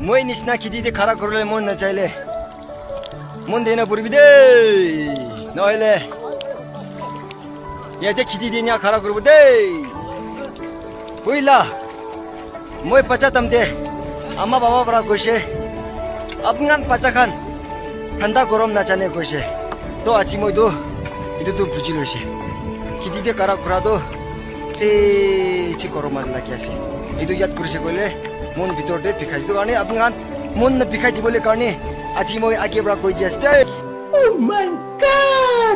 মই নিচিনা খেতিতে খাৰা কৰিবলৈ মন নাচাইলে মন দিয়ে নপৰিবি দেই। নহ'লে ইয়াতে খেতি দি নিয়া খাৰা কৰিব দেই, বুজিলা? মই বাচ্চা তামতে আমাৰ বাবা পৰা কৈছে, আপোনাৰ বাচ্চা খান ঠাণ্ডা গৰম নাজানে কৈছে। তো আজি মইতো এইটোতো বুজি লৈছে, খেতিতে কাৰা কৰাটো বেছি গৰম মাজ লাগি আছে। এইটো ইয়াত কৰিছে কৰিলে মন ভিতৰতে বিষাইছে কাৰণে আপুনি খান মন বিষাই দিবলৈ কাৰণে আজি মই আগে পৰা কৈ দি আছো দেই। Oh my God!